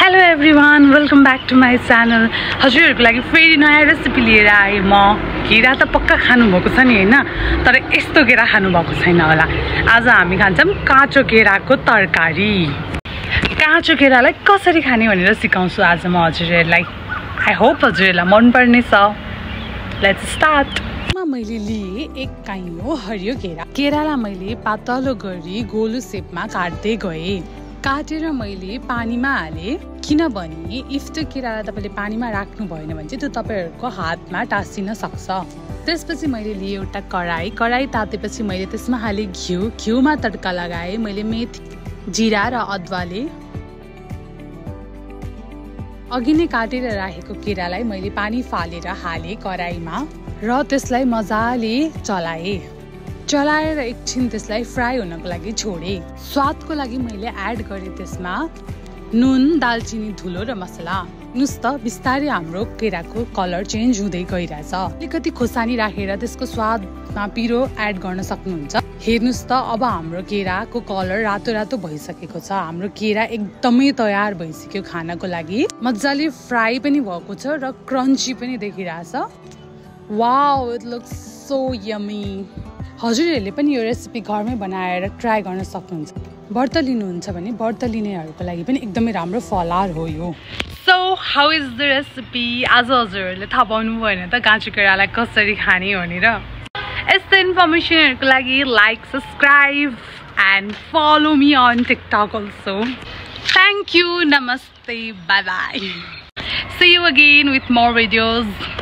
hello everyone welcome back to my channel हजुरहरूको लागि फेरि नयाँ रेसिपी लिएर आएँ म केरा त पक्का खानुभएको छ नि हैन तर यस्तो केरा खानुभएको छैन होला आज हामी खान्छौँ काँचो केराको तरकारी काँचो केरालाई कसरी खाने भनेर सिकाउँछु आज म हजुरहरूलाई आई होप हजुरहरूलाई मन पर्ने छ लेट्स स्टार्ट मैले लिए एक काइयो हरियो केरालाई मैले पातलो गरी गोलो शेपमा काट्दै गएँ काटेर मैले पानीमा हालेँ किनभने इफ त्यो केरालाई तपाईले पानीमा राख्नु भएन भने चाहिँ त्यो तपाईहरुको हातमा टाँसिन सक्छ त्यसपछि मैले लिए एउटा कराई तातेपछि मैले त्यसमा हाले घिउमा तड्का लगाएँ मैले मेथी जिरा र अदुवाले अघि नै काटेर राखेको केरालाई मैले पानी फालेर हाले कराईमा र त्यसलाई मजाले चलाएर एकछिन त्यसलाई फ्राई हुनको लागि छोडे स्वादको लागि मैले एड गरे त्यसमा नुन दालचिनी धुलो र मसला हेर्नुस् त बिस्तारै हाम्रो केराको कलर चेन्ज हुँदै गइरहेछ अलिकति खोर्सानी राखेर त्यसको स्वादमा पिरो एड गर्न सक्नुहुन्छ हेर्नुस् त अब हाम्रो केराको कलर रातो भइसकेको छ हाम्रो केरा एकदमै तयार भइसक्यो खानको लागि मजाले फ्राई पनि भएको छ र क्रन्ची पनि देखिरहेछ wow it looks so yummy हजुरहरूले पनि यो रेसिपी घरमै बनाएर ट्राई गर्न सक्नुहुन्छ व्रत लिनुहुन्छ भने व्रत लिनेहरूको लागि पनि एकदमै राम्रो फलार हो यो so how is the recipe आज हजुरहरूले थाहा पाउनु भएन त काँचो केरालाई कसरी खाने भनेर यस्तो इन्फर्मेसनहरूको लागि like subscribe and follow me on TikTok also thank you नमस्ते bye bye see you again with more videos